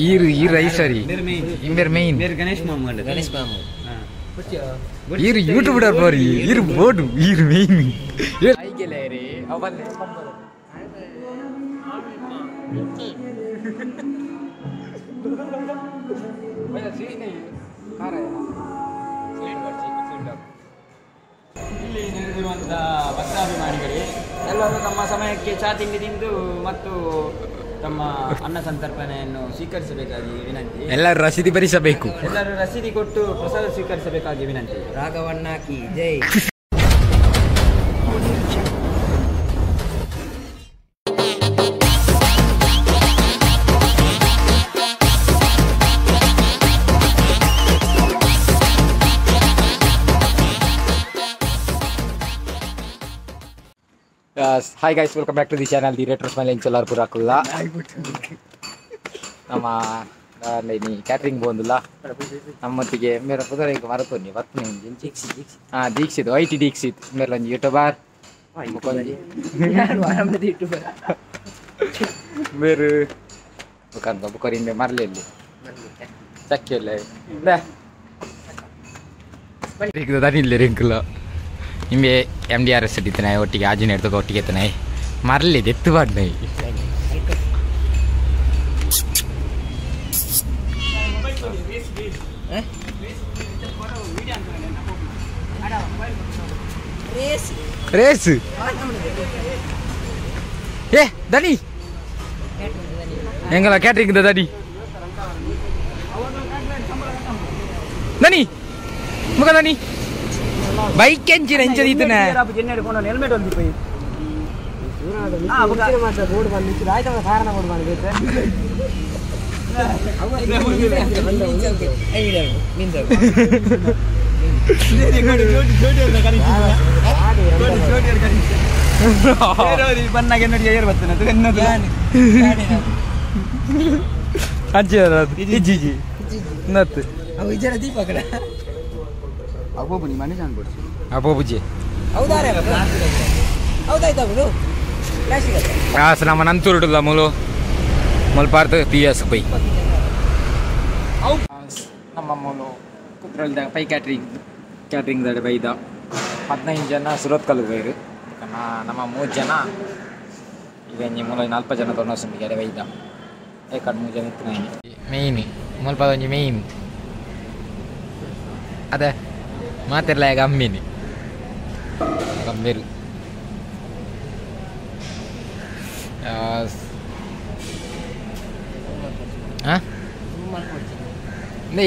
ಈರು ಈರು ಐಸರಿ ಇಂಬೆರ್ ಮೇನ್ ಗಣೇಶ್ ಮಾಮ ಗಣೇಶ್ ಮಾಮ ಈರು ಯೂಟ್ಯೂಬ್ ಬಾರಿ ಈರು ಬೋರ್ಡು ಈರು ಮೇನ್ ಇಲ್ಲಿ ನೆರೆದಿರುವಂತಹ ಭಕ್ತಾಭಿಮಾನಿಗಳೇ ಎಲ್ಲರೂ ತಮ್ಮ ಸಮಯಕ್ಕೆ ಚಾ ತಿಂಡಿ ತಿಂದು ಮತ್ತು ತಮ್ಮ ಅನ್ನ ಸಂತರ್ಪಣೆಯನ್ನು ಸ್ವೀಕರಿಸಬೇಕಾಗಿ ವಿನಂತಿ. ಎಲ್ಲರೂ ರಸೀದಿ ಭರಿಸಬೇಕು. ಎಲ್ಲರೂ ರಸೀದಿ ಕೊಟ್ಟು ಪ್ರಸಾದ ಸ್ವೀಕರಿಸಬೇಕಾಗಿ ವಿನಂತಿ. ರಾಘವಣ್ಣ ಕಿ ಜೈ. Hi guys, welcome back to the channel the retro smile ಎಂಚಲಾರ್ ಪುರಾಕುಲ್ಲ. ನಮ್ಮ ನೀ ಕ್ಯಾಟ್ರಿಂಗ್ ಬಂದಿಲ್ಲ ನಮ್ಮೊತ್ತಿಗೆ ಮೇರ ಪುದರ ಈಗ ಮರತೋನಿ ಬರ್ತನೆ ಹಾಂ ದೀಕ್ಷಿತ್ I T Dixit ಮೇರೆ ಒಂಜಿ ಯೂಟ್ಯೂಬರ್ ಮೇರು ಬುಕ್ಕಂತ ಬುಕ್ಕರಿಂದೆ ಮರಲಿ ಚಕ್ಕಿಯಲ್ಲ ದನಿಲ್ಲ ರಿಂಕುಲ್ಲ ನಿಮಗೆ ಎಮ್ ಡಿ ಆರ್ ಎಸ್ ಇಡ್ತಾನೆ ಒಟ್ಟಿಗೆ ಆಜಿನ ಹಿಡ್ದು ಒಟ್ಟಿಗೆ ಎತ್ತನೆ ಮರಲಿ ಎತ್ತು ಬಾಡ್ನ ರೇಸ್ ಏ ದನಿ ಎಂಗಲ ಕ್ಯಾಟ್ರಿಂಗ್ ದನಿ ದನಿ ಮುಗ ದನಿ ಬೈಕ್ ಎಂಜಿನ್ ಎಂಚ ದೀತನೆ ಹೆಲ್ಮೆಟ್ ಒಂದು ಪೈ ನಮ್ಮ ನಂತೂರುಡುಲ್ಲ ಮೂಲು ಮುಲ್ಪಾರ್ದು ಪಿ ಎಸ್ ಪೈ ನಮ್ಮ ಮೂಲು ಕುದ್ರಲ್ದ ಪೈ ಕ್ಯಾಟ್ರಿಂಗ್ ಕ್ಯಾಟ್ರಿಂಗ್ ದಡೆ ಬೈದ 15 ಜನ ಸುರತ್ಕಲ್ಗೆ ಬೈರು ನಮ್ಮ 3 ಜನ ಈಗ ಒಂಜಿ ಮೂಲ 4 ಜನ ತೊಂದರೆ ಎಡೆ ಬೈದ ಏಕಡ್ 3 ಜನ ಇತ್ತು ಮೇಯ್ನ್ ಮುಲ್ಪ ಒಂಜಿ ಮೇಯ್ನ್ ಅದೇ ಮಾತಿರ್ಲ ಈಗ ಅಮ್ಮಿನಿ ಗಂಭೀರ್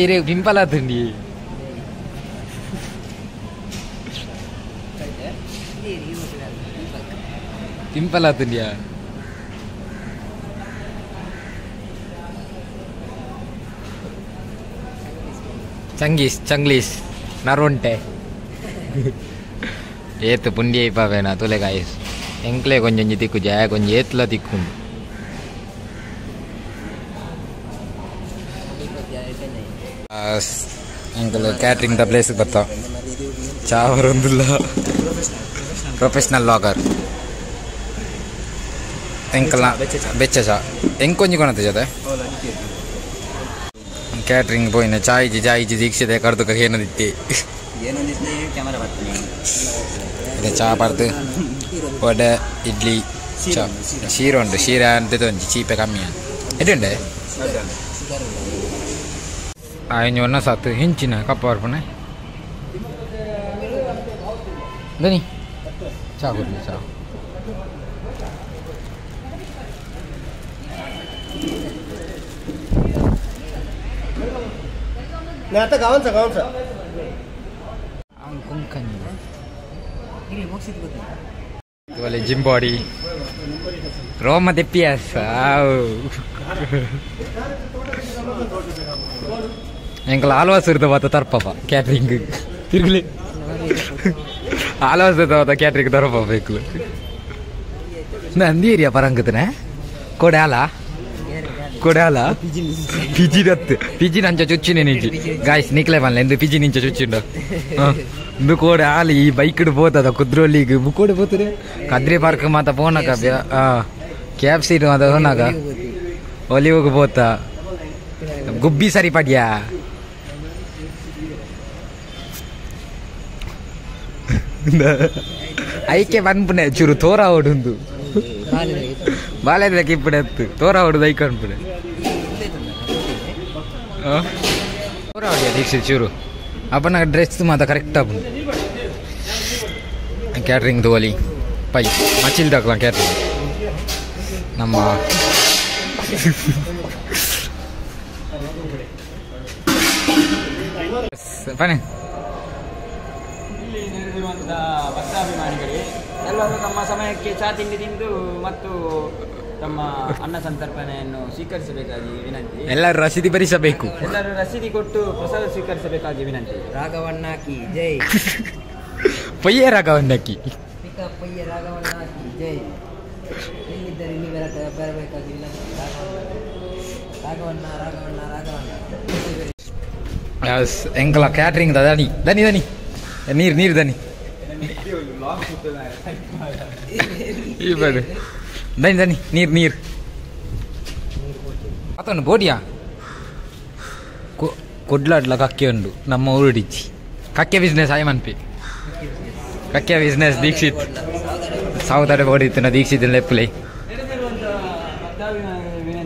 ಇರೇ ಪಿಂಪಲ್ ಆತುಂಡಿ ಪಿಂಪಲ್ ಆತುಂಡಿಯಾ ಚಂಗೀಸ್ ಚಂಗ್ಲೀಸ್ ನರುಂಟೆ ಏತು ಪುಂಡಿ ಐಪಾವೇನಾ ತುಲೆ ಗಾಯಸ್ ಎಂಕ್ಲೆ ಕೊಂಚ ತಿಕ್ಕು ಜಾಯ ಕೊಂಚ ಏತ್ಲ ತಿಕ್ಕು ಎಂಕಲ್ ಕ್ಯಾಟ್ರಿಂಗ್ the place ಬರ್ತ ಚಾವರೊಂದುಲ್ಲ ಪ್ರೊಫೆಷನಲ್ ಲಾಗರ್ ಎಂಕಲ್ನ ಬೆಚ್ಚ ಚಾ ಎಂಕೊಂಜಿ ಕೊನತೆ ಜೊತೆ ಕ್ಯಾಟ್ರಿಂಗ್ ಪೋಯಿನ ಚಾಯ್ಜಿ ಚಾಯ್ಜಿ ದೀಕ್ಷಿತೆ ಕರ್ದು ಏನದಿತ್ತಿ ಇದೆ ಚಾ ಪರ್ದು ವಡೆ ಇಡ್ಲಿ ಚಾ ಶೀರ ಉಂಟು ಶೀರ ಅಂತ ಒಂಜಿ ಚೀಪೆ ಕಮ್ಮಿ ಎಡ್ಡುಂಡೆ ಇಂಜಿ ಒನ್ನ ಸಾತು ಹೆಂಚಿನ ಕಪ್ಪ ಬರ್ಪುನೆ ದನಿ ಚಾ ಕೊಡ್ಲಿ ಚಾ ಜಿಮ್ ಬಾಡಿ ರೋಮ ತೆಪ್ಪಿಯಾಸ್ ಎಂಕಲ್ ಆಲ್ವಾಸ್ ಇರ್ತ ಬಾತ ತರ್ಪಪ್ಪ ಕ್ಯಾಟ್ರಿಂಗ್ ತಿರುಗಲಿ ಆಲ್ವಾಸ್ ಇರ್ತ ಬಾತ ಕ್ಯಾಟ್ರಿಂಗ್ ತರ್ಪ ಬೇಕು ನಂದಿ ಏರಿಯಾ ಪರಂಗತನೆ ಕೊಡ್ಯಾಲ ಕೊಡ್ಯಾಲ ಪಿಜಿ ದತ್ತು ಪಿಜಿ ನಂಚ ಚುಚ್ಚಿನ ನಿಜಿ ಗಾಯ್ಸ್ ನಿಕ್ಲೆ ಬನ್ಲೆ ಎಂದು ಪಿಜಿ ನಿಂಚ ಚುಚ್ಚಿಂಡು ಇಂದು ಕೋಡೆ ಆಲಿ ಈ ಬೈಕ್ ಪೋತದ ಕುದ್ರೋಲಿಗೆ ಕೋಡೆ ಪೋತದೆ ಕದ್ರಿ ಪಾರ್ಕ್ ಮಾತ ಪೋನಕ ಕ್ಯಾಬ್ ಸೀಟ್ ಮಾತ ಹೋನಾಗ ಒಲಿವುಗು ಪೋತ ಗುಬ್ಬಿ ಸರಿ ಪಡ್ಯಾ ಐಕೆ ಪನ್ಪುನೆ ಚೂರು ತೋರ ಓಡುಂದು ಬಾಲೆದ ಕಿಪ್ಪುಡೆ ಎತ್ತು ತೋರ ಓಡುದು ಐಕೆ ಅನ್ಪುನೆ ತೋರ ಹೊಡಿಯ ದೀಕ್ಷಿತ್ ಚೂರು ಅಪ್ಪನ ಡ್ರೆಸ್ ಮಾತ ಕರೆಕ್ಟ್ ಆಪುಂಡು ಕ್ಯಾಟ್ರಿಂಗ್ ತೋಲಿ ಪೈ ಮಚಿಲ್ ದಾಕ್ಲ ಕ್ಯಾಟ್ರಿಂಗ್ ನಮ್ಮ ಬನ್ನಿ. ಇಲ್ಲಿ ನೆರೆದಿರುವಂತಹ ಭಕ್ತಾಭಿಮಾನಿಗಳೇ ಎಲ್ಲರೂ ತಮ್ಮ ಸಮಯಕ್ಕೆ ಚಾ ತಿಂಡಿ ತಿಂದು ಮತ್ತು ತಮ್ಮ ಅನ್ನ ಸಂತರ್ಪಣೆಯನ್ನು ಸ್ವೀಕರಿಸಬೇಕಾಗಿ ವಿನಂತಿ. ಎಲ್ಲರೂ ರಸೀದಿ ಭರಿಸಬೇಕು. ಎಲ್ಲರೂ ರಸೀದಿ ಕೊಟ್ಟು ಪ್ರಸಾದ ಸ್ವೀಕರಿಸಬೇಕಾಗಿ ವಿನಂತಿ. ರಾಘವಣ್ಣ ಕಿ ಜೈ. ಪೊಯ್ಯೆ ರಾಘವಣ್ಣ ಕಿ. ಪೊಯ್ಯೆ ರಾಘವಣ್ಣ ಕಿ ಜೈ. ಎಲ್ಲಿದ್ದರೆ ಇಲ್ಲಿ ಬರಬೇಕಾಗಿ ವಿನಂತಿ. ರಾಘವಣ್ಣ ರಾಘವಣ್ಣ ರಾಘವಣ್ಣ. ಎಂಕಲ ಕ್ಯಾಟ್ರಿಂಗ್ ದನಿ ದನಿ ದನಿ ನೀರು ನೀರು ದನಿ ದನಿ ದನಿ ನೀರು ನೀರು ಆತನು ಬೋಡಿಯಾ ಕೊಡ್ಲಾಡ್ಲ ಕಕ್ಕೆ ಉಂಡು ನಮ್ಮ ಊರುಡಿಚ್ಚಿ ಕಕ್ಕೆ ಬಿಸ್ನೆಸ್ ಆಯ್ ಮನ್ಪಿ ಕಕ್ಕೆ ಬಿಸ್ನೆಸ್ ದೀಕ್ಷಿತ್ ಸಾವುದಾಡೆ ಬೋಡಿತ್ತು ನಾ ದೀಕ್ಷಿತ್ ಲೆಪ್ಪುಲೈ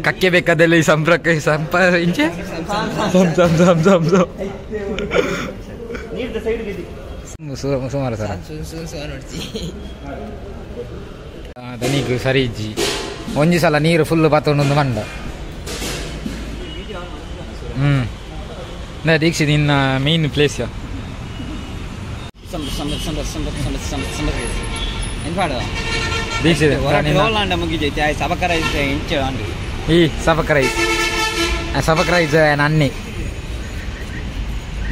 ಕಕ್ಕೆ ಬೇಕಾದಲ್ಲಿ ಸಂಪರ್ಕ ಸಂಪ ಇಂಚೆ ಸಂ ಸಂ ಸಂ ಸಂ ಸಂ ಸುಮಾರು ಸರ ದನಿಗ್ ಸರಿ ಇಜ್ಜಿ ಒಂಜಿ ಸಲ ನೀರು ಫುಲ್ ಬತ್ತೊಂದು ಮಂಡ. ಹ್ಞೂ ದೀಕ್ಷಿತ್ ನಿನ್ನ ಮೇನ್ ಪ್ಲೇಸ್ ದೀಕ್ಷಿತ್ ಈ ಸಬಕ ರೈಸ್ ಸಬಕ ರೈಸ್ ನನ್ನಿ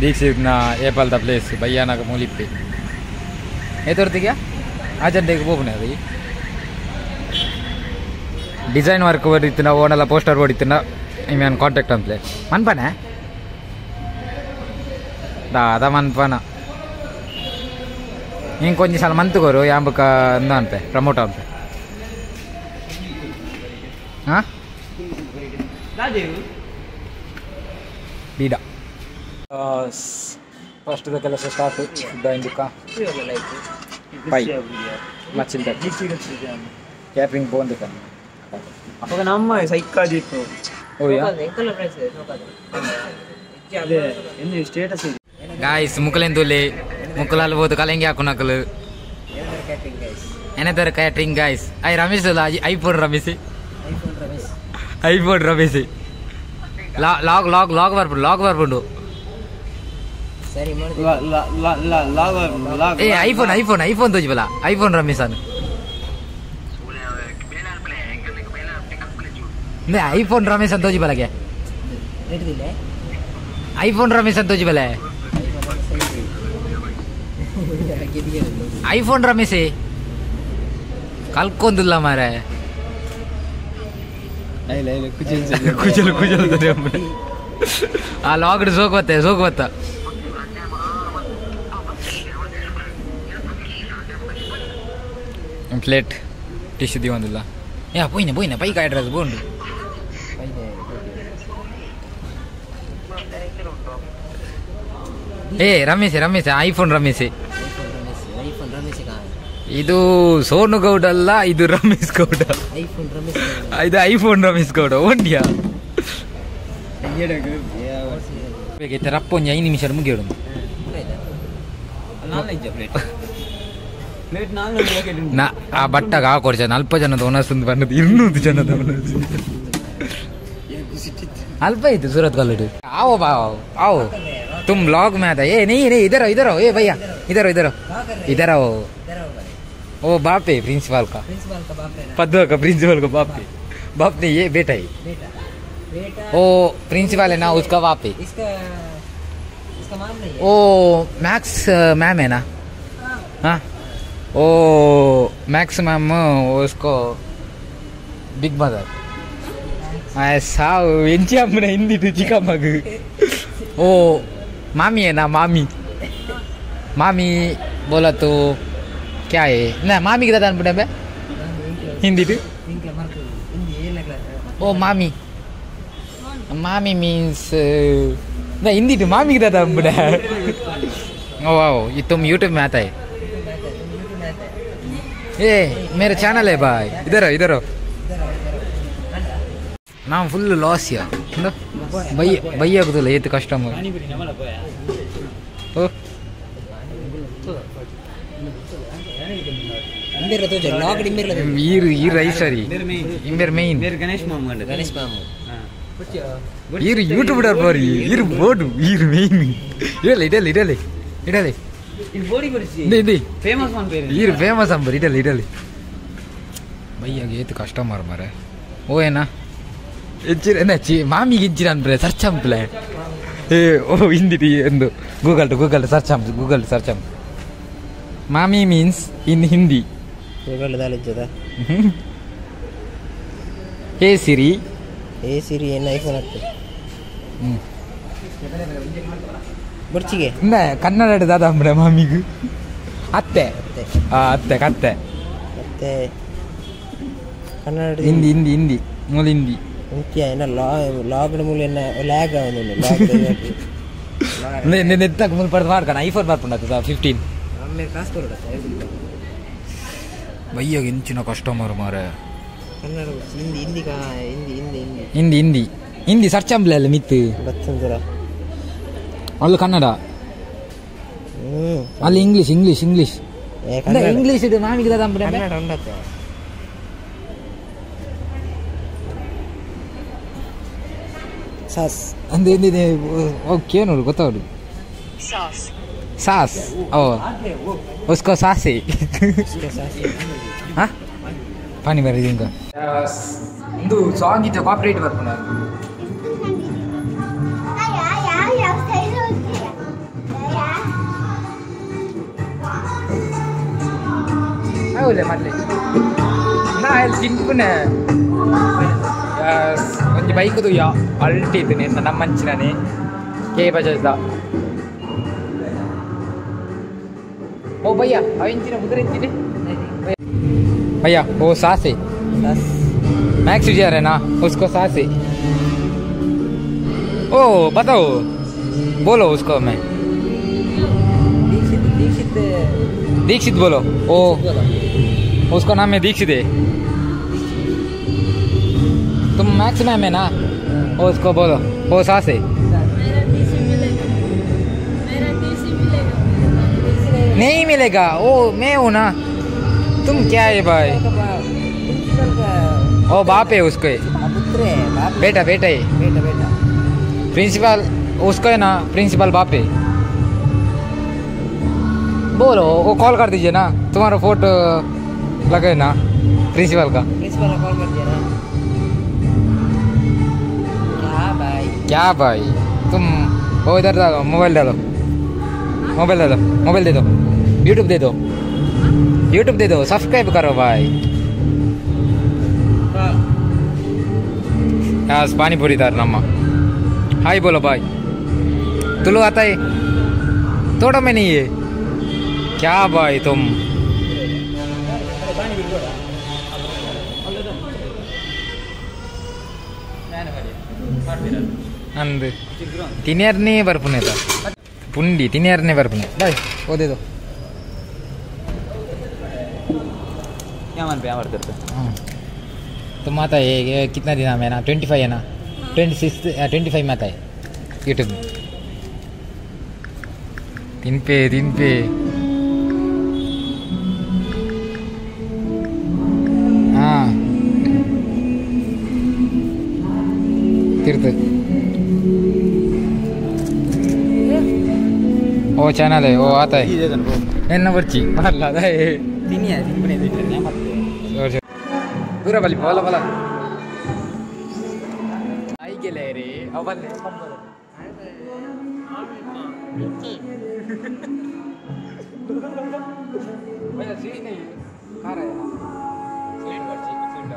ದೀಕ್ಷಿತ್ನ ಏಪಲ್ದ ಪ್ಲೇಸ್ ಬಯ್ಯಾನಾಗ ಮೂಲಿಪ್ಪೆ ಏತೊರ್ತಿಗೆ ಆಜಂಟೆಗೆ ಹೋಗ್ನೆ ಅದು ಡಿಸೈನ್ ವರ್ಕ್ ಹೊಡಿತಿನ ಓನೆಲ್ಲ ಪೋಸ್ಟರ್ ಹೊಡಿತಿನ ಇಮೇನು ಕಾಂಟ್ಯಾಕ್ಟ್ ಅಂತಲೇ ಮನ್ಪನೆ ದಾದ ಮನ್ಪನ ಹಿಂಗೆ ಕೊಂಚ ಸಲ ಮಂತ್ಕೋರು ಯಾಂಬಕ ಅಂದ ಅನ್ಪೆ ಪ್ರಮೋಟ್ ಅನ್ಪೆ ಹಾಂ ಬೀಡ ಫಸ್ಟ್ ಕೆಲಸ ಸ್ಟಾರ್ಟ್ ಇಂದುಕ ಪೈ ಮಚ್ಚಿಲ್ದ ಕ್ಯಾಟ್ರಿಂಗ್ ಪೋಂದು ಅವಾಗ ನಮ್ಮ ಸೈಕಾಜಿ ಸ್ಟೇಟಸ್ ಗಾಯ್ಸ್ ಮುಕ್ಕಲೆಂದುಲಿ ಮುಕ್ಕಲಾಲ್ ಬೋದು ಕಲೆಂಗಿ ಹಾಕು ನಕಲು ಏನದರ catering guys I Ramesh iPhone Ramesh iPhone Ramesh log log log ಬರ್ಪುಂಡು log ಬರ್ಪುಂಡು ಏ iPhone iPhone iPhone ತೋಜಿಬಲ iPhone Ramesh ಅನು ಐಫೋನ್ ರಮೇಶ್ ಅಂತ ತೋಜಿಬಲಗೆ ಐಫೋನ್ ರಮೇಶ್ ಅಂತ ತೋಜಿಬಲೆ ಐಫೋನ್ ರಮೇಶ್ ಕಲ್ಕೊಂದಿಲ್ಲ ಮಾರೆ ಕುಜಲು ಕುಜಲು ಆ ಲಾಗ್ಡ್ ಸೋಕ್ ಬತ್ತೆ ಸೋಕ್ ಬತ್ತ ಪ್ಲೇಟ್ ಟಿಶ್ಯೂ ದಿವಂದಿಲ್ಲ ಯಾ ಪೋಯ್ನೆ ಪೋಯ್ನೆ ಪೈಕ ಅಡ್ರೆಸ್ ಬೋಂಡು ಏ ರಮೇಶ್ ರಮೇಶ್ ಐಫೋನ್ ರಮೇಶ್ ಇದು ಸೋನು ಗೌಡ ಅಲ್ಲ ಇದು ರಮೇಶ್ ಗೌಡ ಇದು ಐಫೋನ್ ರಮೇಶ್ ಗೌಡ ಓಂಡಿಯಾ ರಪ್ಪ ಒಂಜಿ 5 ನಿಮಿಷ ಮುಗಿಯೋಡು ಆ ಬಟ್ಟಾಗ ಹಾಕೊಡ್ಸ 40 ಜನದ ಒಣಸಂದು ಬಂದದ್ದು 200 ಜನದ ಒಣಸು अल्प है सूरत कॉलेज। आओ आओ आओ तुम ब्लॉग में आता ये नहीं नहीं इधर आओ इधर आओ ए भैया इधर इधर इधर आओ। ओ बाप है प्रिंसिपल का, पद्मा का प्रिंसिपल का बाप है, बाप नहीं ये बेटा है, ओ प्रिंसिपल है ना उसका बाप है। ओ मैक्स मैम है ना, हाँ ओ मैक्स मैम उसको बिग मदर ऐसा ಎಂಚಿ ಅಮ್ಮನ ಹಿಂದಿ ಚಿಕ್ಕಮ್ಮಗ। ओ मामी है ना, मामी मामी बोला तो क्या है ना मामी के दादा बे हिंदी ओ मामी मामी मीन्स ना हिंदी तो मामी की दादा बड़ा। ओ वाओ, ये तुम यूट्यूब में आता है। ए मेरा चैनल है भाई, इधर आओ इधर आओ। ना फुल लॉस या भैया भैया को तो ये कस्टमर। ओ ಗಣೇಶ್ ಮಾಮು ಗಣೇಶ್ ಮಾಮು ಈರು ಯೂಟ್ಯೂಬ್ ಬಾರಿ ಈರು ಬೋರ್ಡ್ ಈರು ಮೇನ್ ಇಡಲಿ ಇಡಲಿ ಇಡಲಿ ಇಡಲಿ ಫೇಮಸ್ ಈರು ಫೇಮಸ್ ಅಂಬರ್ ಇಡಲಿ ಇಡಲಿ ಬೈಯಾಗ ಏತು ಕಸ್ಟಮರ್ ಮಾರೆ. ಓ ಏನ ಹೆಚ್ಚಿರ ಚಿ ಮಾಮಿಗೆ ಇಜ್ಜಿರ ಅನ್ಪ್ರೆ ಸರ್ಚ್ ಅಂಪ್ಲೆ. ಏ ಓ ಹಿಂದಿ ಎಂದು ಗೂಗಲ್ ಟು ಗೂಗಲ್ ಸರ್ಚ್ ಅಂಪ್ ಗೂಗಲ್ ಸರ್ಚ್ ಅಂಪ್ ಮಾಮಿ ಮೀನ್ಸ್ ಇನ್ ಹಿಂದಿ. ಗೂಗಲ್ ದಾಲಿಜ್ಜದ. ಹೇ ಸಿರಿ. ಹೇ ಸಿರಿ ಏನು ಐಫೋನ್ ಆಗ್ತದೆ ಬುರ್ಚಿಗೆ ಇಂದ ಕನ್ನಡ ದಾದ ಅಂಬ್ರೆ ಮಾಮಿಗೆ ಅತ್ತೆ ಅತ್ತೆ ಕತ್ತೆ ಅತ್ತೆ ಕನ್ನಡ ಹಿಂದಿ ಹಿಂದಿ ಹಿಂದಿ ಮೂಲ ಹಿಂದಿ ಮುಖ್ಯ ಏನ ಲಾಗ್ಡ್ ಮೂಲ ಏನ ಲ್ಯಾಗ್ ಆವೊಂದುಂಡು ಲಾಗ್ ನೆತ್ತಾಗ ಮೂಲ ಪಡೆದು ಮಾಡ್ಕಣ ಐಫೋನ್ ಬರ್ಪುಂಡು 15 ಆಮೇಲೆ ಕಾಸು ಕೊರಡ ಬಯ್ಯಾಗ ಇಂಚಿನ ಕಸ್ಟಮರ್ ಮಾರೆ. ಕನ್ನಡ ಹಿಂದಿ ಹಿಂದಿ ಹಿಂದಿ ಹಿಂದಿ ಹಿಂದಿ ಹಿಂದಿ ಹಿಂದಿ ಹಿಂದಿ ಸರ್ಚ್ ಅಂಬ್ಲೆ ಅಲ್ಲ ಮಿತ್ತು ಬತ್ತಂದ್ರ ಅಲ್ಲಿ ಕನ್ನಡ ಅಲ್ಲಿ ಇಂಗ್ಲಿಷ್ ಇಂಗ್ಲಿಷ್ ಇಂಗ್ಲಿಷ್ ಇಂಗ್ಲಿಷ್ ಇದು ಮಾಮಿಗೆ ದಾದ ಅಂಬ್ರೆ ಕನ್ನಡ ಉಂಡತ್ತೆ. ಸಾಸ್ ಅಂದೆ ಎಂದಿದೆ ಓಕೆ ನೋಡು ಗೊತ್ತಾವಡು ಸಾಸ್ सास ओ उसको सास है। हाँ पानी भर दीजिए ಇಂದು ಸಾಂಗ್ ಇತ್ತು ಕಾಪಿರೈಟ್ ಬರ್ಪುಂಡು. ಹೌದೇ ಮಲ್ಲೆ ನಾ ಅಲ್ಲಿ ತಿನ್ಪುನೆ ಒಂಜಿ ಬೈಕ್ ತೂಯ ಅಲ್ಟಿ ಇತ್ತು ನಮ್ಮಂಚಿನನೆ ಕೆ ಬಜಾಜ್ the. ओ भैया अविंचिನ ಮುದ್ರೆಂಚಿನಿ भैया वो सास है। मैक्स विजय है ना उसको सास है। ओ बताओ बोलो उसको मैं दीक्षित दीक्षित दीक्षित बोलो। ओ उसका नाम है दीक्षित है। तुम मैक्स मैम है ना वो उसको बोलो वो सास है। नहीं मिलेगा वो मैं हूँ ना तुम क्या है भाई। ओ बाप है उसको, बेटा बेटा है बेटा बेटा प्रिंसिपल उसको है ना, प्रिंसिपल बाप है। बोलो वो कॉल कर दीजिए ना, तुम्हारा फोटो लगे ना प्रिंसिपल का। प्रिंसिपल का कॉल कर दिया ना। क्या भाई क्या भाई तुम वो इधर डालो, मोबाइल डालो, मोबाइल डालो, मोबाइल दे दो, यूट्यूब दे दो, यूट्यूब दे दो, सब्सक्राइब करो भाई। पानीपुरी दार नम्मा हाय बोलो भाई। तुलो आता है थोड़ा में नहीं है क्या भाई तुम। अंद तिनेरने बर्पुने था पुंडी तिनेरने बर्पुने भाई वो दे दो। क्या मन पे करते तुम आता है कितना दिन में ना 25 है ना 26 25 में आता है यूट्यूब में। दिन पे हाँ तीर्थ वो चैनल है वो आता है என்ன ಬರ್ಚಿ ಬರಲ್ಲ ಅದೇ ತಿನ್ನಿಯ ತಿನ್ಪಣೆ ದೂರ ಬಲಿ ಬಲ ಬಲ ಐಗೆಲೆ ರೇ ಅವಲ್ಲೇ भैया स्वीट नहीं खा रहे हैं स्वीट बर्ची स्वीट।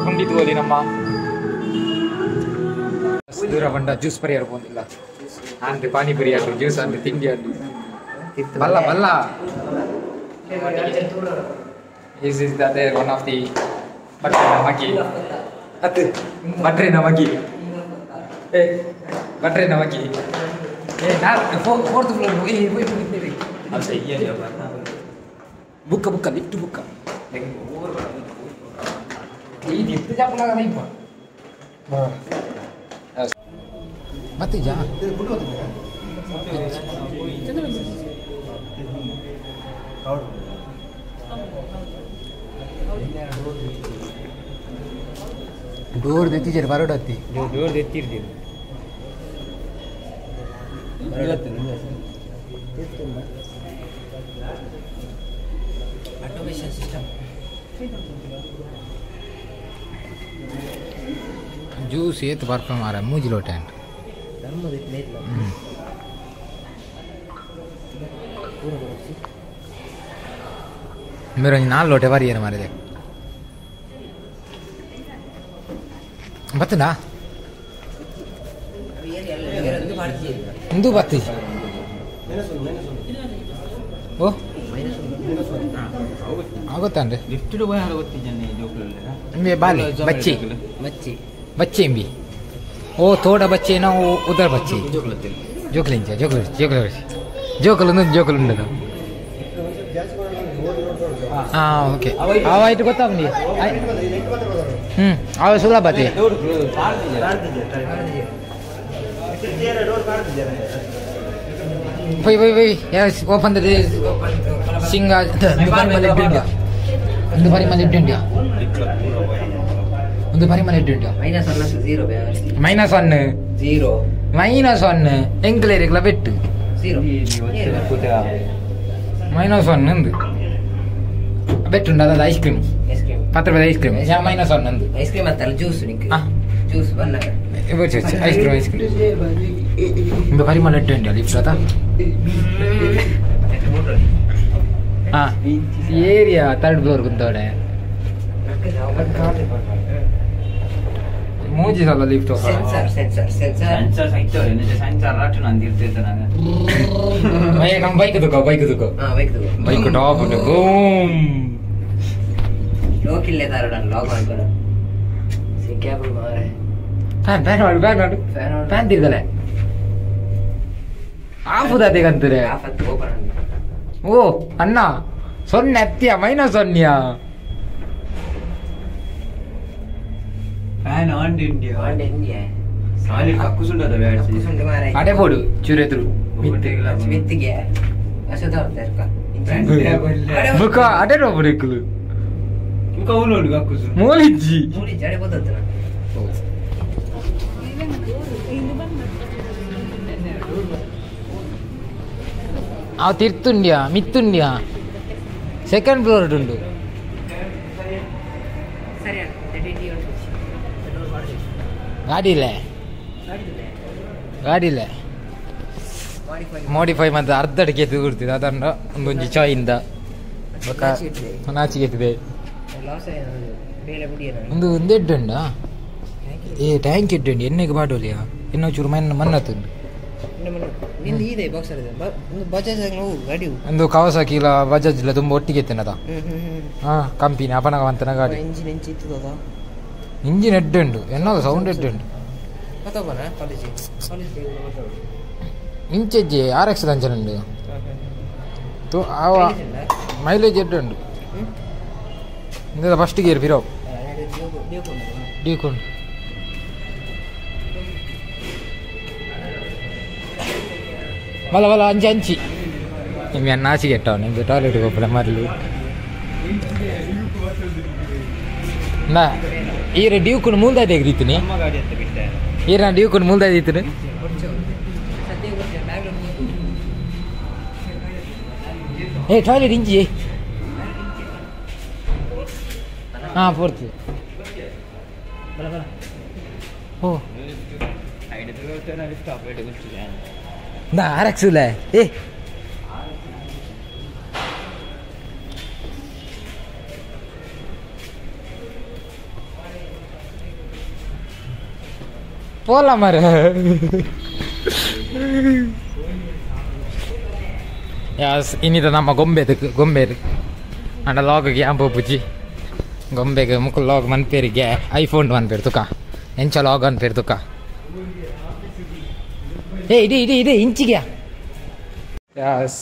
ಪುಂಡಿ ತೋಲಿ ನಮ್ಮ ದೂರ ಬಂಡ ಜ್ಯೂಸ್ ಪರಿಹಾರ ಪೋಂದಿಲ್ಲ ಅಂದ್ರೆ ಪಾನಿಪುರಿ ಆಡು ಜ್ಯೂಸ್ ಅಂದ್ರೆ ತಿಂಡಿ ಆಡು ಬಲ್ಲ ಬಲ್ಲ is is the other one of the ಬಟ್ರೆ ನಮಗಿ ಅದು ಬಟ್ರೆ ನಮಗಿ ಏ ಬಟ್ರೆ ನಮಗಿ ಏ ನಾ ಫೋರ್ತ್ ಫ್ಲೋರ್ ಏ ಹೋಯ್ ಹೋಗಿ ಬುಕ್ಕ ಬುಕ್ಕ ಲಿಫ್ಟ್ ಬುಕ್ಕ ಈ ಲಿಫ್ಟ್ ಜಾಪಲಾಗ ಇಪ್ಪ ಮತ್ತೆ ಜಾ ಡೋರ್ ದೆತ್ತಿಜರ್ ಬರೋಡತ್ತಿ ಡೋರ್ ದೆತ್ತಿರ್ತೀವಿ ಆಟೋಮೇಷನ್ ಸಿಸ್ಟಮ್ ಜ್ಯೂಸ್ ಏತ್ ಬರ್ಪ ಮಾರ ಮೂಜಿ ಲೋಟ ಮೇರೆ ನಾಲ್ ಲೋಟೆ ಬಾರಿ ಏನು ಮಾರಿದೆ ಬತ್ತನಾ ಇಂದು ಬತ್ತಿ ಓ ಆಗುತ್ತಾನ್ರಿ बाले बच्चे बच्चे बच्चे भी ओ थोड़ा बच्चे ना वो उधर बच्चे जोकलिंग जोकल जोकल जोकल जोकल ಉಂಡದು ಹಾ ಓಕೆ ಆವಾಯ್ತು ಗೊತ್ತಾಗ್ಲಿ ಹ್ಮ್ ಅವ ಸುಲಭ ಅದೇ Wait, wait, wait. Yes, open the Singa. ಒಂದು ಬಾರಿ ಮಲೆ ಇಡ್ಡುಂಡ್ಯಾ ಒಂದು ಬಾರಿ ಮಲೆ ಇಡ್ಡುಂಡ್ಯಾ -1 0 -1 0 -1 ಎಂಕ್ಲೇರಿಗ್ಲ ಬೆಟ್ಟು 0 -1 ಅಂದು ಬೆಟ್ಟುಂಡ ಅದ ಐಸ್ ಕ್ರೀಮ್ ಪತ್ತು ರೂಪಾಯಿ ಐಸ್ ಕ್ರೀಮ್ ಯಾ -1 ಅಂದು ಐಸ್ ಕ್ರೀಮ್ ಅಂತಲ್ಲ ಜ್ಯೂಸ್ ನಿಕ್ ಜ್ಯೂಸ್ ಬನ್ನ ಐಸ್ ಕ್ರೀಮ್ ಐಸ್ ಕ್ರೀಮ್ ಒಂದು ಬಾರಿ ಮಲೆ ಇಡ್ಡುಂಡ್ಯಾ ಲಿಫ್ಟ್ ಅದ ಹಾಂ ಏರಿಯಾ ಥರ್ಡ್ ಫ್ಲೋರ್ ಕುಂತವಡೆ ಮೂಜಿ ಸಲ lift sensor sensor sensor sensor ಸೈತವರೆ ನಿಜ ಸೆನ್ಸರ್ ರಾಟು ನಾನು ತಿರ್ತಿರ್ತ ನಾನು ನಮ್ಮ ಬೈಕ್ ತುಕೋ ಬೈಕ್ ತುಕೋ ಹಾಂ ಬೈಕ್ ತುಕೋ ಬೈಕ್ ಟಾಪ್ ಉಂಟು ಬೂಮ್ ಲೋಕ್ ಇಲ್ಲೇ ತಾರ ನಾನು ಲಾಕ್ ಮಾಡ್ಕೊಡ ಸಿಕ್ಕಾಪುಲ್ ಮಾರೆ ಫ್ಯಾನ್ ಫ್ಯಾನ್ ಮಾಡು ಫ್ಯಾನ್ ಮಾಡು ಫ್ಯಾನ್ ತಿರ್ಗಲೆ ಆಫುದಾತೆ ಕಂತಾರೆ ಆಫ್ ಅಂತ ಓಪನ್ ಓ ಅಣ್ಣ ಸೊನ್ನೆ ಅತ್ತಿಯ minus ಸೊನ್ನೆಯಾ fan on India on India ಸಾಲಿ ಕಕ್ಕುಸುಂಡದ ಬ್ಯಾಡ್ ಕಕ್ಕುಸುಂಡ ಮಾರೆ ಅಡೆ ಬೋಡು ಚೂರೆದ್ರು ಮಿತ್ತಿಗೆ ಅಸದ ಬರ್ಕ ಬುಕ ಅಡೆ ರೋಬರಿಕುಲು ಬುಕ ಉಲೋಡು ಕಕ್ಕುಸು ಮೂಲಿಜ್ಜಿ ಮೂಲಿಜ್ಜಿ ಅಡೆ ಬೋದತ್ತನ ಆ ತಿರ್ತುಂಡ್ಯಾ ಮಿತ್ತುಂಡ್ಯಾ ಸೆಕೆಂಡ್ ಫ್ಲೋರ್ ಉಂಟು ಗಾಡಿ ಇಲ್ಲ ಗಾಡಿ ಇಲ್ಲ ಮಾಡಿಫೈ ಮತ್ತೆ ಅರ್ಧ ಅಡಿಕೆ ಕೊಡ್ತಿದೆ ಅದನ್ನು ಒಂದೊಂದು ಚಾಯಿಂದ ನಾಚಿಗೆತ್ತಿದೆ ಒಂದು ಒಂದು ಎಡ್ಡು ಉಂಡಾ ಏ ಟ್ಯಾಂಕ್ ಎಡ್ಡು ಉಂಡು ಎಣ್ಣೆಗೆ ಬಾಡೋಲಿಯಾ ಎಣ್ಣೆ ಚೂರು ಮಣ್ಣು ಮಣ್ಣತ್ತುಂಡು ಒಂದು ಕವಾಸಾಕಿ ಇಲ್ಲ ಬಜಾಜ್ ಇಲ್ಲ ತುಂಬ ಒಟ್ಟಿಗೆ ಎತ್ತಿನದ ಹಾ ಕಂಪಿನಿ ಅಪನಗವಂತನ ಗಾಡಿ ಇಂಜಿನ್ ಎಡ್ಡು ಉಂಡು ಎನ್ನದ ಸೌಂಡ್ ಎಡ್ಡು ಉಂಡು ಇಂಚೆಜ್ಜಿ ಆರ್ ಎಕ್ಸ್ ದಂಚನ ಉಂಡು ಮೈಲೇಜ್ ಎಡ್ಡು ಉಂಡು ಫಸ್ಟ್ ಗೇರ್ ಫಿರೋ ಡ್ಯೂಕ್ ಉಂಡು ಬಲ ಬಲ ಅಂಚಿ ಅಂಚಿ ನಿಮಗೆ ನಾಚಿಗೆ ಎಟ್ಟವ ನಿಮಗೆ ಟಾಯ್ಲೆಟ್ ಹೋಗ್ಬಿಡ ಮರಲಿ ನಾ ಈರ ಡ್ಯೂಕುನು ಮೂಲ್ದಾದ ಎಗ್ರೀತೀನಿ ಈರ ಡ್ಯೂಕುನು ಮೂಲ್ದಾದ ಇತ್ತೀನಿ ಏ ಟಾಯ್ಲೆಟ್ ಇಂಚಿ ಹಾಂ ಫೋರ್ತ್ ಓ ना आर एक्स ए ಪೋಲ ಮರ ಯಾಸ್ ಇನ್ನಿದ ನಮ್ಮ ಗೊಂಬೆ ಗೊಂಬೆ ಅಂಡ ಲಾಗ್ಗೆ ಯಾಂಪು ಪುಜಿ ಗೊಂಬೆಗೆ ಮುಕ್ಕುಲ್ ಲಾಗ್ ಮನ್ಪೇರಿಗೆ ಐಫೋನ್ ಮನ್ಪೇರು ತುಕ ಎಂಚ ಲಾಗ್ ಅನ್ಪೇರು ತುಕ ಏ ಇಡೀ ಇಡೀ ಇಡೀ ಇಂಚಿಗೆ ಯಾಸ್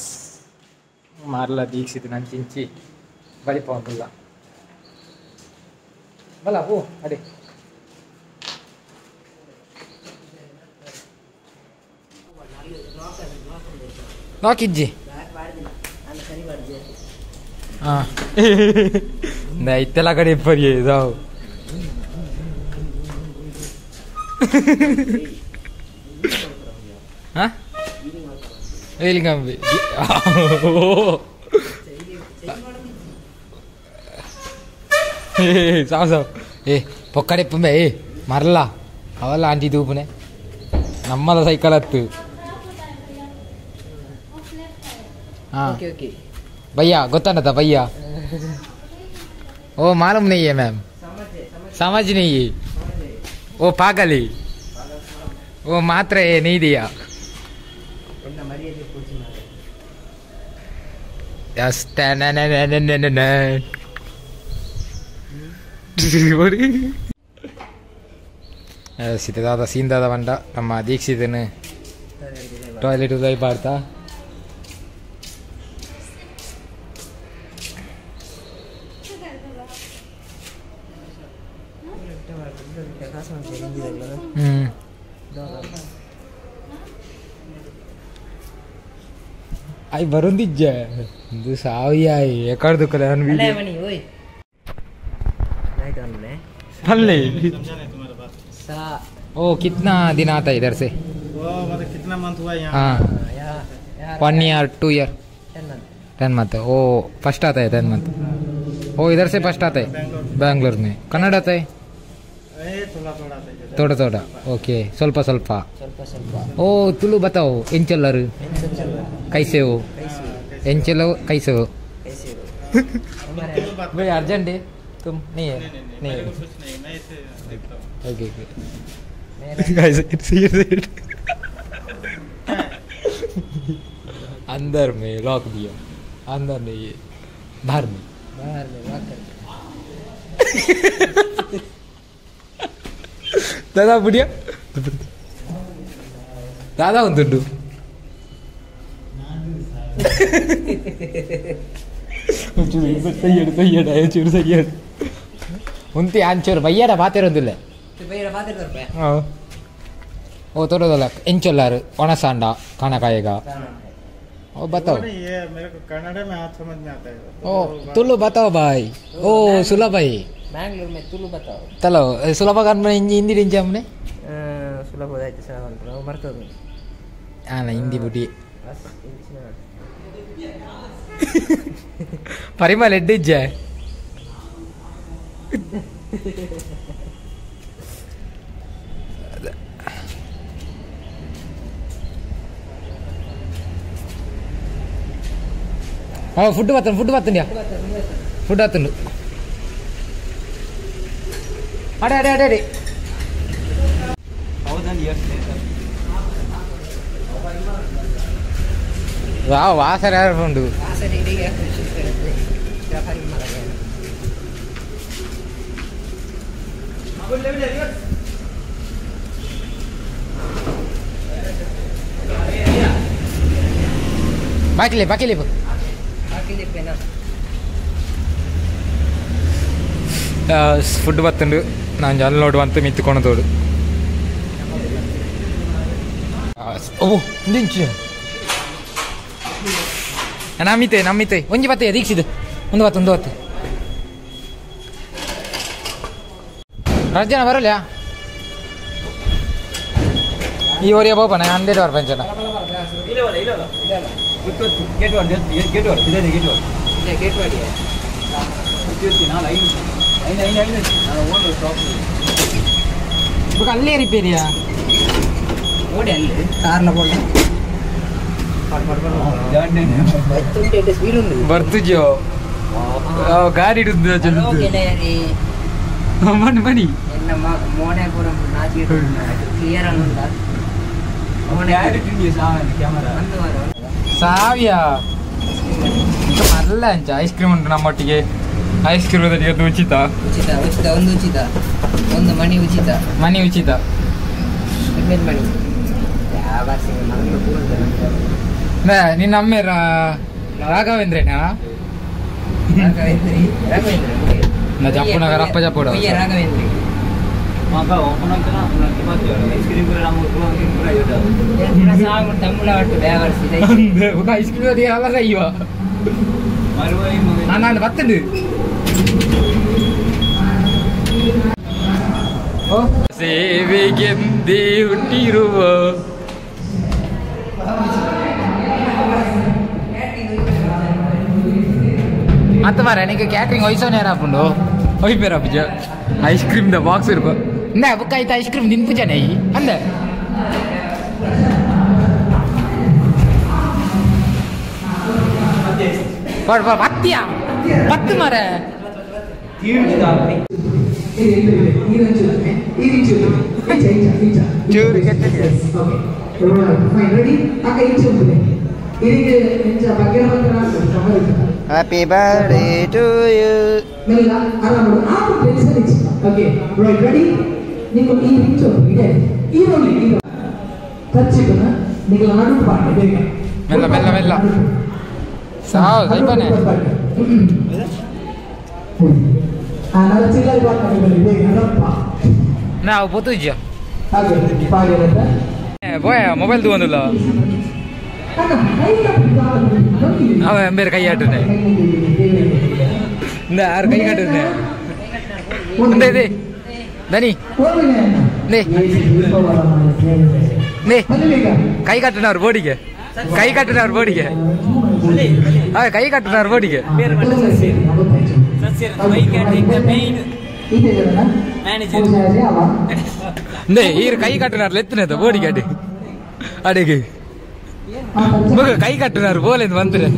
ಮಾರ್ಲ ದೀಕ್ಷಿತ ನಂಚಿ ಇಂಚಿ ಬಲಿಪೋಂದುಲ್ಲ ಬಲ ಓ ಅಡೆ ಲಾಕ್ ಇಜ್ಜಿ ಹಾಂ ಇತ್ತೆಲ್ಲ ಕಡೆ ಇಪ್ಪರಿ ಇದಾವು ಹಾಂ ವೇಲಿಂಗಂಬಿ ಸಾವು ಸಾವು ಏ ಪೊಕ್ಕಡೆ ಪುಂಬೆ ಏ ಮರಲ್ಲ ಅವಲ್ಲ ಆಂಟಿ ತೂಪುನೆ ನಮ್ಮದ ಸೈಕಲ್ ಹತ್ತು हाँ भैया गोता था भैया ओ मालूम नहीं है मैम समझ नहीं है वो पागल है वो मात्र है नहीं दिया दादा सीन दादा बंडा ನಮ್ಮ ದೀಕ್ಷಿತನ ಟಾಯ್ಲೆಟ್ ಉದಯ ಬಾರ್ತಾ आई ಬರುಂದಿಜ್ಜೆ ಇದು ಸಾವಿಯಾಯಿ ಎಕಡ್ದು ಕಲೆ ವಿಡಿಯೋ अल्ले ओ कितना दिन आता है इधर से वो मतलब कितना मंथ हुआ यहाँ हाँ 1 year 2 year 10 month ओ फर्स्ट आता है 10 मंथ ओ इधर से फर्स्ट आता है बैंगलोर में कन्नड़ आता है थोड़ा थोड़ा आता है थोड़ा थोड़ा ओके ಸ್ವಲ್ಪ ಸ್ವಲ್ಪ ओ तुलु बताओ ಎಂಚಲ್ಲರು कैसे हो ಎಂಚलो कैसे हो भाई अर्जेंट है तुम नहीं है नहीं है कुछ नहीं मैं इसे देखता हूँ ओके ओके गाइस it's अंदर में लॉक दिया अंदर नहीं है बाहर में लॉक कर दादा बुढ़िया दादा उंटुंಡು ಸಯ್ಯಡು ಸಯ್ಯಡು ಉಂತಿ ಅಂಚೂರು ಬಯ್ಯಡ ಪಾತಿರೊಂದಿಲ್ಲ ಓ ತೋಡೋದಲ್ಲ ಎಂಚೊಲ್ಲಾರು ಒಣಸಾಂಡ ಕಣಕಾಯಗ ओ बताओ ये मेरे को कन्नड़ में हाथ समझ में आता है ओ तुलु बताओ भाई ओ सुलभ भाई बैंगलोर में तुलु बताओ चलो सुलभ ಕನ್ಮನೆ ಹಿಂದಿ ರಿಂಜಾಮ್ನೆ ಸುಲಭ ಆಯ್ತು ಸುಲಭ ಅನ್ಕೊಂಡು ಮರ್ತೋದು ಹಾಂ ಹಿಂದಿ ಬುಡಿ ಬಸ್ ಹಿಂದಿ ಸಿನಿಮಾ ಪರಿಮಳ ಎಡ್ಡಿಜ್ಜೆ ಫುಡ್ ಬರ್ತೇನೆ ಫುಡ್ ಬರ್ತೇನೆ ಫುಡ್ ಆತುಂಡು ಅಡೆ ಅಡೆ ಅಡೆ ಅಡೆ ವಾವ್ ವಾಸನೆ ಉಂಟು ಬಾಕಿಲೆ ಬಾಕಿಲೆ ಫುಡ್ ಬತ್ತುಂಡು ನಾನು ಜನ ನೋಡು ಅಂತ ಮಿತ್ತುಕೊಂಡು ಓ ನಿಂಚು ನಮ್ಮಿತೆ ನಮ್ಮಿತೆ ಒಂಜಿ ಬತ್ತೆ ದೀಕ್ಷಿತ್ ಒಂದು ಬತ್ತು ಒಂದು ಬತ್ತು ರಜನ ಬರಲ್ಲ ಈ ಒರಿಯ ಬೋಪನ ಹಂಡ್ರೆಡ್ ವರ್ ಪಂಚನ ಅಲ್ಲೇ ರಿಪೇರಿಯಾ ಬರ್ತಿದ್ಯೋ ಗಾಡಿ ಮಣಿ ಮಣಿ ಮೋನೆ ಪೂರ ನಾಚಿಕೆ ಕ್ಲಿಯರ್ ಅಲ್ಲ ಸಾವಿಯ ಅಲ್ಲ ಅಂಚ ಐಸ್ ಕ್ರೀಮ್ ಉಂಟು ನಮ್ಮೊಟ್ಟಿಗೆ. ಐಸ್ ಕ್ರೀಮ್ ಉಚಿತ ಉಚಿತ ಉಚಿತ ಒಂದು ಉಚಿತ ಒಂದು ಮಣಿ ಉಚಿತ ಮಣಿ ಉಚಿತ ಮಣಿ ನಿನ್ನ ಅಮ್ಮೆ ರಾಘವೇಂದ್ರೇನಾ? ಜಪ್ಪುನಗರ ಅಪ್ಪ ಜಪ್ಪುಡ ರಾಘವೇಂದ್ರ ಐಸ್ ಕ್ರೀಮ್ ಅಲ್ಲ ನಾನು ಬರ್ತೇನೆ. ಸೇವೆಗೆಂದೇ ಹುಟ್ಟಿರುವ ಮತ್ತೆ ಮಾರ ನಿಂಗೆ ಕ್ಯಾಟ್ರಿಂಗ್ ವಯಸ್ಸೋನೇ ಹಾಕೊಂಡು ಒಯ್ಬೇರ ಪೂಜ ಐಸ್ ಕ್ರೀಮ್ the box ಇರ್ಬ ನಾ ಬುಕ್ ಆಯ್ತು ಐಸ್ ಕ್ರೀಮ್ ನಿನ್ ಪೂಜಾನೆ ಅಂದೆ ಪತ್ತಿಯಾ ಪತ್ತು ಮಾರ Happy birthday to you. Okay, right, ready? ನೀವು ಈ ರಿಂಚು ಇದೆ ಈರುಳ್ಳಿ ಕಚ್ಚಿದನ್ನ ನೀವು ನಡು ಪಾಡಿ ಬೇಗ ಮೆಲ್ಲ ಮೆಲ್ಲ ಮೆಲ್ಲ ಸಾವು ಸೈಪನೆ ಆ ನಾವು ಚಿಲ್ಲರ್ ಬಾಕಿ ಬೇಗ ರಪ್ಪ ನಾವು ಪೊತುಜ್ಜ ಹಾಗೆ ಪಾಡಿ ಅಂತ ಬೋಯ ಮೊಬೈಲ್ ತಗೊಂಡಿಲ್ಲ ಅವ ಬೇರೆ ಕೈ ಆಟನೆ ಇಂದ ಯಾರು ಕೈ ಕಟ್ಟಿದ್ನೆ ಇಂದ ಇದೆ ದನಿ ನೇ ನೇ ಕೈ ಕಟ್ಟಿನವ್ರ ಬೋಡಿಗೆ ಕೈ ಕಟ್ಟಿನವ್ರ ಬೋಡಿಗೆ ಅವ ಕೈ ಕಟ್ಟಿನವ್ರ ಬೋಡಿಗೆ ಈರು ಕೈ ಕಟ್ಟಿನಾರು ಲೆತ್ತಿನದ ಬೋಡಿಗೆ ಅಡಿ ಅಡಿಗೆ ಮಗ ಕೈ ಕಟ್ಟಿನಾರು ಬೋಲೆಂದು ಬಂದ್ರೆ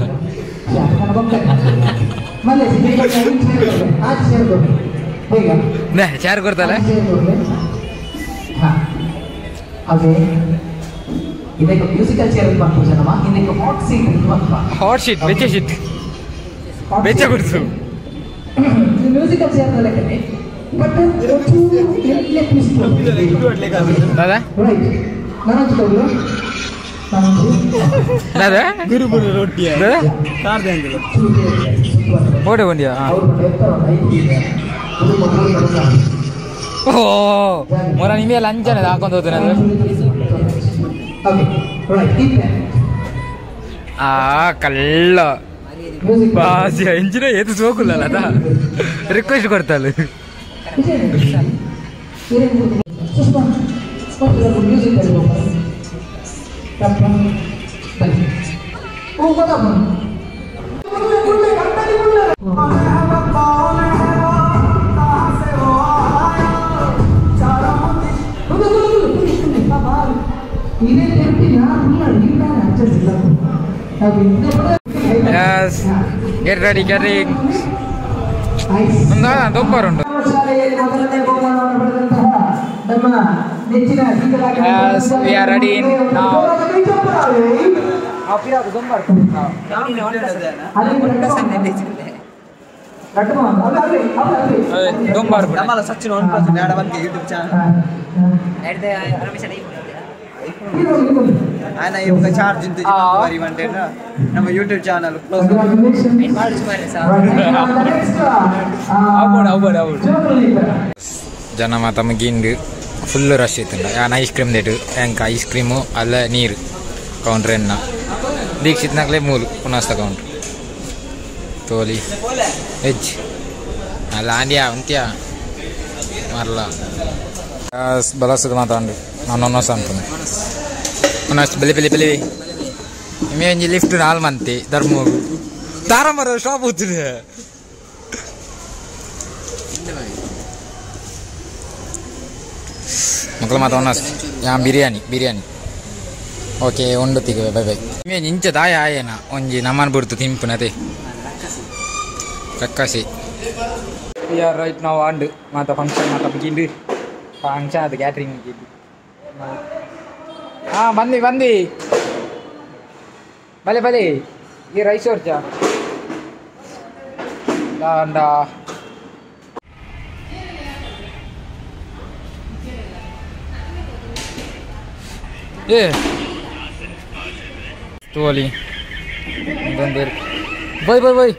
ಚಾರ್ ಕೊಡ್ತಲ್ಲ ಹಾಟ್ ಶೀಟ್ ಬೆಚ್ಚ ಶೀಟ್ ಬೆಚ್ಚ ಕೊಡ್ತು ಮ್ಯೂಸಿಕಲ್ ಚೇರ್ ಬಟ್ ದಾದಾ ದಾದಾ ಗುರುಬುರು ರೊಟ್ಟಿ ದಾದಾ ಓಡೆ ಬಂದಿಯಾ? ಓ ಮೊರ ನಿಮಗೆ ಲಂಚನ ಹಾಕೊಂಡು ಹೋಗ್ತಾನೆ ಅದು. ಆ ಕಳ್ಳ ಬಾಸಿ ಇಂಜಿನ ಏತು ಸೋಕುಲ್ಲ ಅದ ರಿಕ್ವೆಸ್ಟ್ ಕೊಡ್ತಾಳೆ. Yes, get ready, get ready. ದೊಂಬರುಂಟು. Yes, we are ready now. ದೊಂಬಾರು ಯೂಟ್ಯೂಬ್ ಚಾನಲ್ ಚಾರ್ಜ್ ನಮ್ಮ ಯೂಟ್ಯೂಬ್ ಚಾನಲ್ ಜನ ಮಾತ ಮುಗಿಂಡು ಫುಲ್ ರಶ್ ಇತ್ತುಂಡ. ಯಾನ್ ಐಸ್ ಕ್ರೀಮ್ ದೇಟು ಎಂಕ ಐಸ್ ಕ್ರೀಮು ಅಲ್ಲ ನೀರು ಕೌಂಟ್ರ್ ಎನ್ನ ದೀಕ್ಷಿತ್ ನಕ್ಲೆ ಮೂಲು ಪುನಸ್ತ ಕೌಂಟ್ರ್ ತೋಲಿ ವೆಜ್ ಅಲ್ಲ ಆಂಡಿಯಾ ಉಂತ್ಯಾ ಮರಲ ಬಲಸದ ಮಾತಾಂಡು ನಾನು ಒನ್ನೋಸ ಅಂತಾನೆ ಒನ್ನೋಸ್ ಬೆಲೆ ಬೆಲೆ ಬೆಲೆ ನಿಮಗೆ ಒಂಜಿ ಲಿಫ್ಟ್ ನಾಲ್ ಮಂತಿ ಧರ್ಮೋಗು ತಾರಮರ ಶಾಪ್ ಹೋಗ್ತಿದೆ. ಮಕ್ಕಳು ಮಾತ ಒನ್ನೋಸ್ ಯಾ ಬಿರಿಯಾನಿ ಬಿರಿಯಾನಿ ಓಕೆ ಒಂಡೊತ್ತಿಗೆ ಬೈ ಬೈ. ನಿಮಗೆ ಇಂಚ ದಾಯ ಆಯೇನ ಒಂಜಿ ನಮ್ಮನ್ ಬಿಡ್ತು ತಿಂಪುನತೆ ರಕ್ಕಸಿ. We are right ನಾವು ಆಂಡು ಮಾತ ಫಂಕ್ಷನ್ ಮಾತ ಮುಗಿಂಡು ಫಂಕ್ಷನ್ ಅದು ಕ್ಯಾಟ್ರಿಂಗ್. ಹಾಂ ಬಂದಿ ಬಂದಿ ಬಲೆ ಬಲೆ ಈ ರೈಸ್ ವರ್ಚ ದಾಂಡ. ಏ ತೋಲಿ ಬಂದಿರ್. Bye bye bye.